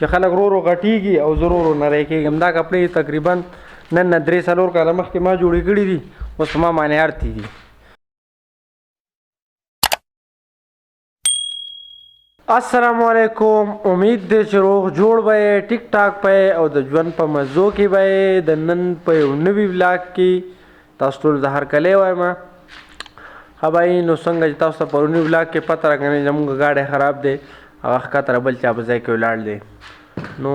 چې خلک ورو ورو غټیږي او زه ورو ورو نری کېږم. دا کپړې تقریبا نن نه 3-4 کاله مخکې ما جوړې کړي دي، اوس په ما باندې ارتې دي. السلام علیکم، امید دی چې روغ جوړ به یې، ټیک ټاک به یې او د ژوند په مزو کې به یې. د نن په یو نوي ولاګ کې تاسو ټول د هرکلی وایم. ښه بھائی، نو څنګه چې تاسو ته پروني ولاګ کې پته راکنه، زمونږ ګاډی خراب دی، هغه ښکته بل چا په ځای کې ولاړ دی. نو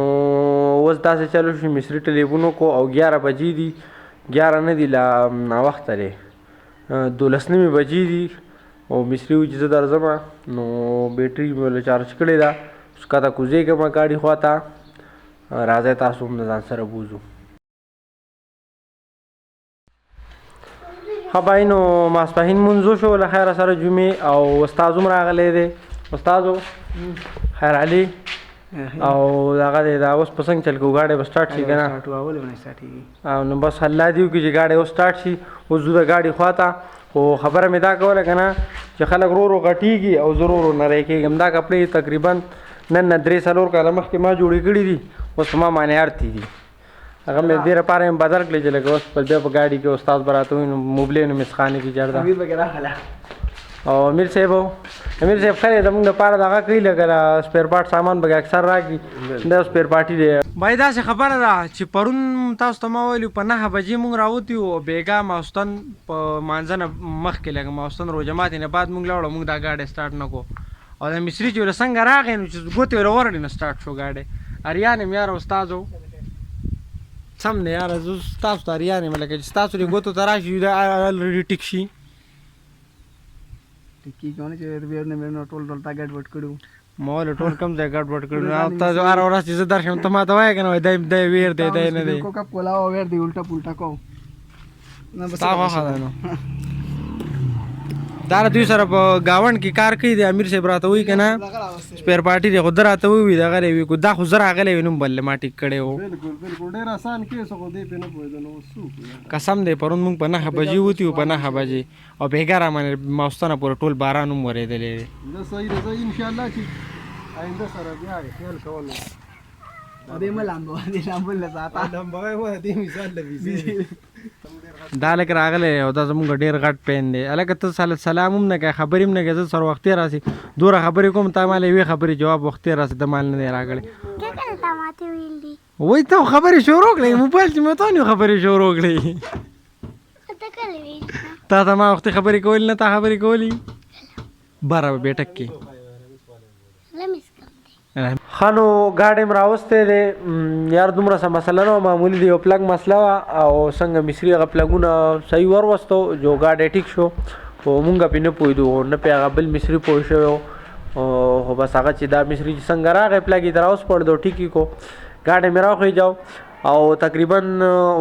اوس داسې چلو شي، مصري ټلیفون وکړو او 11 بجې دي، 11 نه دي، لا ناوخته دی، 12:30 بجې دي. او مصري وایي چې زه درځم. نو بیټري مې له چارج کړې ده، اوس کښته کوزېږم ګاډي خواته. راځئ تاسو هم د ځان سره بوځو. ښه بھائی، نو ماسپښین مونځ وشو له خیره سره جمعې، او استاد هم راغلی دی. استاد خیر علي او دغه دی. دا اوس په څنګه چل کوو؟ ګاډی به سټارټ شي که نه؟ او نو بس الله دې وکړي چې ګاډی اوس سټارټ شي. اوس ځو د ګاډي خواته. خو خبره مې دا کوله که نه چې خلک ورو ورو غټیږي او زه ورو ورو نری کېږم. دا کپړې تقریبا نن نه 3-4 کاله مخکې ما جوړې کړي دي، اوس په ما باندې ارتې دي. هغه مې دې لپاره یې بدل کړې چې لکه اوس په بیا په ګاډي کې استاد به راته وایي، نو موبلې نو مې څخانې کې چېرته. او امیر صاحب، امیر صاحب ښه دی، زموږ دپاره دغه کوي، لکه spare part سامان به اکثر راکړي. دا spare پارټي دی بای. داسې خبره ده چې پرون تاسو ته ما ویلي، په 9 بجې مونږ راوتي وو او بېګا ماخوستن په مانځه نه مخکې، لکه ماخوستن روژه ماتې نه بعد مونږ لاړو. مونږ دا ګاډی سټارټ نه کو او دا مصري چې له څنګه راغی، نو چې ګوتې ورله ورړې نو سټارټ شو ګاډی. اریان یم یاره استادو، سم دی یاره، زه تاسو ته اریان یم. لکه چې ستاسو دې ګوتو ته راشي، دا الریډي ټیک شي. ټیک کېږي چې ویر نه مې ټول دلته ګډ وډ کړو. ما ول ټول کم ځای ګډ وډ کړو؟ نو ته هره ورځ چې زه درشم ته ما ته وایې که نه، وایي دی دی ویر دی، دی نه دی. کوکا کولا او ویر دی الټا پلټا کو نه بس. ستا خوښه ده. نو دا له دوی سره په گاوند کې کار کوي. د امیر صاحب راته وایي که نه spare پارټي دی، خو ده راته ووي دغه دی وي کو. دا خو زه راغلی وي نوم بل ما ټیک کړی و. بالکل بالکل، ډیر آسان کیس، خو دې په نه پوهېدو نو څوک؟ قسم دی، پرون مونږ په 9 بجې وتي وو، په 9 بجې، او بېګا را باندې ماخوستنه پورې ټول باران هم ورېدلی دی. زه صحیح ده، زه ان شاء الله چې آینده سره بیا خیال کول. دې مې لامبو دې لامبو له ساته. لامبو و دې مثال لوي. دا لک راغلی او دا زمونږ ډېر غټ پین دی. هلکه ته سلام هم نه کوې، خبرې هم نه کوې. زه سره وختي راسي دومره خبرې کوم، تا مال یوې خبرې جواب وختي راسي د مال نه دی راکړی. کله تا ماته ویل دي؟ وای ته خبرې شروع کړې، موبایل چې مې ته نو خبرې شروع کړې. ته کله ویل؟ تا ته ما وختي خبرې کولې نه؟ تا خبرې کولې بره به بیټک کې. لمس کم دی. ښه، نو ګاډی مې راوستی دی. یار دومره څه مسله نه وه، معمولي د یو پلګ مسله وه او څنګه مصري هغه پلګونه صحیح وروستو جو ګاډی ټیک شو. خو مونږ پې نه پوهېدو، نه پې هغه بل مصري پوه شوی و. خو بس هغه چې دا مصري چې څنګه راغی، پلګ یې راوسپړدو، ټیک یې کو، ګاډی مې راوخېجاو او تقریبا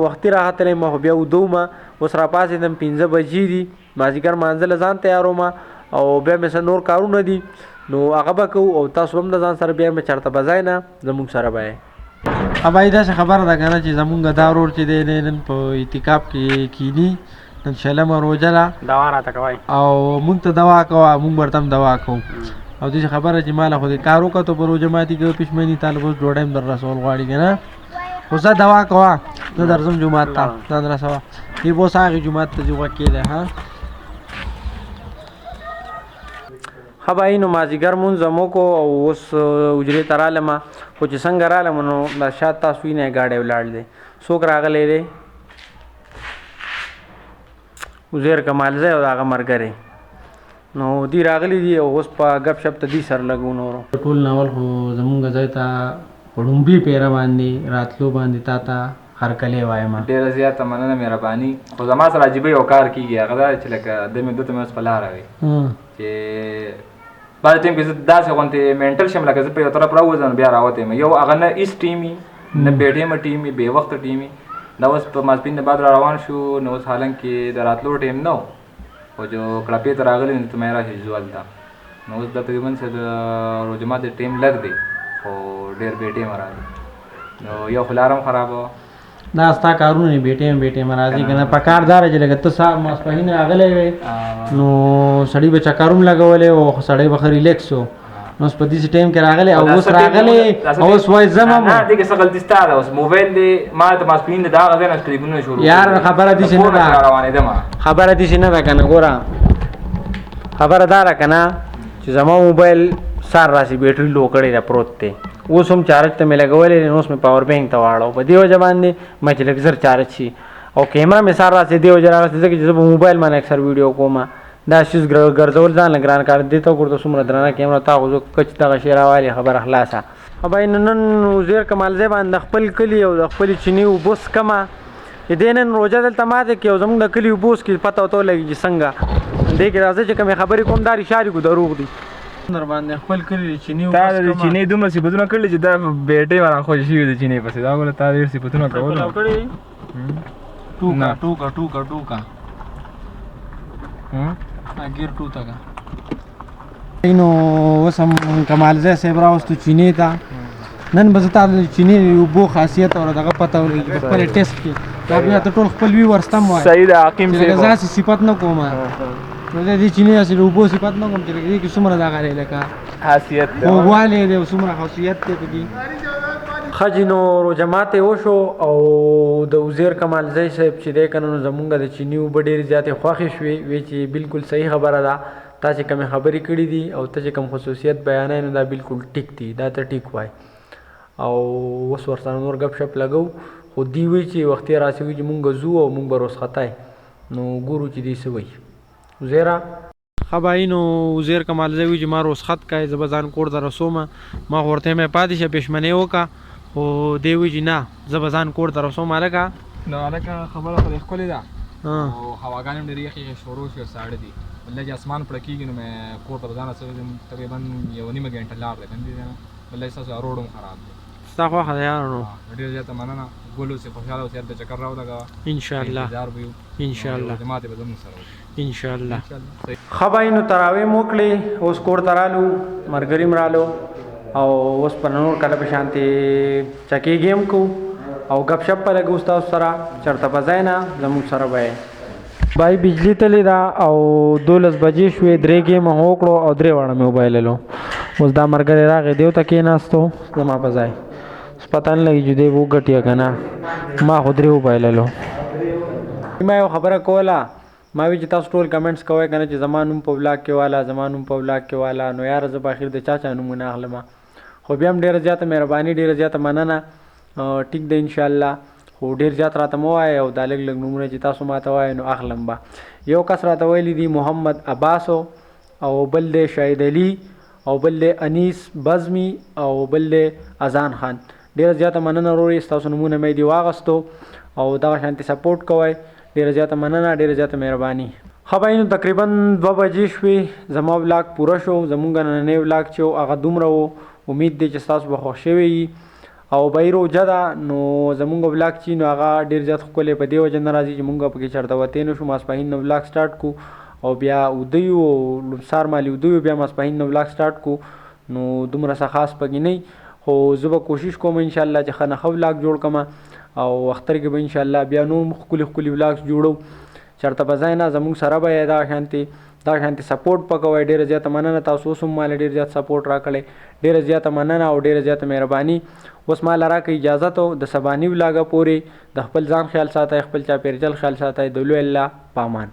وختي راختلی یم. خو بیا ویده وم، اوس راپاڅېدم، 5 بجې دي. مازدیګر مانځه له ځان تیاروم او بیا مې څه نور کارونه دي، نو هغه به کوو او تاسو هم د ځان سره بیا مې چېرته به ځای نه زموږ سره به یې. ابای داسې خبره ده که نه چې زمونږ دا ورور چې دی، دی نن په اعتکاف کې کینی، نن شلمه روژه ده. دوا راته کوي. او مونږ ته دوا کوه، مونږ ورته هم دوا کوو. او داسې خبره چې ماله خو دې کار وکړو په روژه ماتي کې پښمني طالب اوس ډوډۍ هم در رسول غواړي که نه؟ خو ځه دوا کوه، زه درځم جومات ته، ځان رسوه. دی به اوس هغې جومات ته ځي، غوږ کېده. ها ښه بھائی، نو مازدیګر مونځ هم وکړو او اوس حجرې ته رالم. خو چې څنګه رالم نو دا شاته تاسو وینئ ګاډی ولاړ دی. څوک راغلی دی؟ عزیر کمالزی او د هغه ملګری. نو دی راغلی دي او اوس په ګپ شپ ته دی سر لګو نورو. ټول ناول خو زمونږ ځای ته په ړومبي پیره باندې راتلو باندې تا ته هرکلی وایم. ډېره زیاته مننه، مهرباني. خو زما سره عجیبه یو کار کیږي، هغه دا چې لکه د مې دوته مې اوس په لاره وي چې بعضې ټایم کې زه داسې غوندې منټل شم، لکه زه په یو طرف راووځم بیا راوتی یم، یو هغه نه هېڅ ټیم وي، نه بې ټیمه ټیم وي، بې وخته ټیم وي. دا اوس په ماسپین نه بعد را روان شو، نو اوس حالانکې د راتلو ټیم نه و، خو چې کړپې ته راغلي نو ته مې راشي ځو هلته. نو اوس دا تقریبا څه د روژه ماتې ټیم لږ دی، خو ډېر بې ټیمه راغلی، نو یو خو لاره هم خرابه وه. دا ستا کارونه بې ټیمه بې ټیمه راځي که نه؟ په کار دا دی چې لکه ته سهار ماسپښین راغلی وې، نو سړي به چکر هم لګولی و، خو سړی به ښه ریلیکس و. نو اوس په دې ټایم کې راغلی او اوس راغلی او اوس وایي زه نه دې کې څه غلطي ستا ده. اوس موبایل دی ما ته ماسپین د هغه ځای نه ټلیفونونه شروع. یار خبره دې نه ده، روانېدم. خبره دې نه ده که نه. ګوره خبره دا ده که نه چې زما موبایل سار راسي بیټري لو کړې ده، پروت دی. اوس هم چارج ته مې لګولی دی، نو اوس مې پاور بینک ته واړو. په دې وجه باندې ما چې لږ زر چارج شي. او کیمره مې سار راسي دې وجه راغستې ځکه چې زه په موبایل باندې اکثر ویډیو کوم. دا شیز ګرځول ځان له ګران کار دی. ته وګوره څومره درنه کیمره، تا خو زه کچ دغه شی راوالي خبره خلاصه. بای نن عزیر کمالزی باندې خپل کلي او د خپلې چینې اوبه څکمه چې دی نن روژه دلته ماته کړي او زموږ د کلي اوبه څکي، پته ورته ولګي چې څنګه دې کې راځه چې کومې خبرې کوم دا رښتیا کو دروغ دي. در باندې خپل کلي د چینې تا د چینې دومره صفتونه کړل چې دا بیټې ورا خوښ شوي د چینې پسې. دا ګوره تا ډېر صفتونه کول. ټوکا ټوکا ټوکا ټوکا اګیر ټوتا کا. نو اوس هم کمالزی صاحب راوستو چینې ته. نن به زه تا د چینې اوبو خاصیت او دغه پته ولګي په خپل ټیسټ کې. دا بیا ته ټول خپل ویورز ته هم وایې. صحیح ده حکیم صاحب، زه هسې صفت نه کوم. نو د دې چینې هسې د اوبو صفت نه کوم چې لکه دې کې څومره دغه دی، لکه خاصیت دی، خوږوالی دی او څومره خاصیت دی پکې. ښه جي نو روژه ماتې وشو او د عزیر کمالزی صاحب چې دی که نه نو زمونږ د چینې اوبه ډېرې زیاتې خوښې شوې. وی چې بالکل صحیح خبره ده، تا چې کومې خبرې کړې دي او ته چې کوم خصوصیت بیانوې نو دا بالکل ټیک دي، دا ته ټیک وای. او اوس ورسره نور ګپ شپ لګو. خو دی وایي چې وختي راسي وایي چې مونږ ځو او مونږ به رخصتای، نو ګورو چې دی څه وایي. عزیره ښه بای نو عزیر کمالزی وایي چې ما رخصت کړئ، زه به ځان کور ته رسوم. ما خو ورته مې پاتې شه پښمنۍ وکړه، خو دی وایي چې نه زه به ځان کور ته رسوم. هلکه نو هلکه خبره خو دې ښکلې ده او هواګانې هم ډېرې یخې یخې شروع شوې، ساړه دي. والله چې اسمان پړه کېږي نو مې کور ته به ځان رسوم، تقریبا یوه نیمه ګنټه لار ده که نه دې ځای نه. والله ستاسو روډ هم خراب دی. ستا خوښه ده یار. نو ډېره زیاته مننه، ګل اوسې، خوشحاله اوسې، هلته چکر راولګوه ان شاء الله. انتظار به یو ان شاء الله. جماعت به زموږ سره وکړي ان شاء الله. ښه بای نو تراوی مو وکړې، اوس کور ته رالو، ملګري هم رالو او اوس په نور کله په شانتې چکې ګیم کوو او ګپ شپ به لګو ستاسو سره. چېرته به ځای نه زموږ سره به یې. بای بجلی تللې ده او 12 بجې شوې، 3 ګیمه وکړو او 3 واړه مې وبایللو. اوس دا ملګری راغی دیو ته کېناستو زما په ځای. اوس پته نه لګي چې دی به وګټي که نه، ما خو 3 وبایللو. ما یو خبره کوله، ما وی چې تاسو ټول کمنټس کوئ که نه چې زما نوم په ولاګ کې والا، زما نوم په ولاګ کې والا. نو یاره زه به اخر د چا چا نومونه اخلم. خو بیا هم ډېره زیاته مهرباني، ډېره زیاته مننه. ټیک دی انشاءالله. خو ډېر زیات راته مه وایئ او دا لږ لږ نومونه چې تاسو ماته وایئ نو اخلم به. یو کس راته ویلي دي محمد عباس، او بل دی شاهد علي، او بل دی انیس بزمی، او بل دی اذان خان. ډېره زیاته مننه ورورې، ستاسو نومونه مې دي واغستو او دغه شانتې سپورټ کوئ. ډېره زیاته مننه، ډېره زیاته مهرباني. ښه بای نو تقریبا 2 بجې شوې، زما ولاګ پوره شو. زمونږ نننی ولاګ چې و هغه دومره و. امید دی چې ستاسو به خوښ شوی وي. او بای روژه ده نو زمونږ ولاګ چې نو هغه ډېر زیات ښکلی په دې وجه نه راځي چې مونږ پکې چېرته وتی نه شو. ماسپښین نه ولاګ سټارټ کړو او بیا اوده یو، سهار مالې اوده یو، بیا ماسپښین نه ولاګ سټارټ کړو، نو دومره څه خاص پکې نه وي. خو زه به کوشش کوم انشاءالله چې ښه نه ښه ولاګ جوړ کړم او اختر کې به انشاءالله بیا نور ښکلي ښکلي ولاګس جوړو. چېرته به ځای نه زموږ سره به یې دغه شانتې سپورټ به کوئ. ډېره زیاته مننه، تاسو اوس هم ماله ډېر زیات سپورټ راکړی، ډېره زیاته مننه او ډېره زیاته مهرباني. اوس ماله راکړئ اجازت د سباني ولاګه پورې. د خپل ځان خیال ساتئ، خپل چاپېرچل خیال ساتئ. د لوی الله په امان.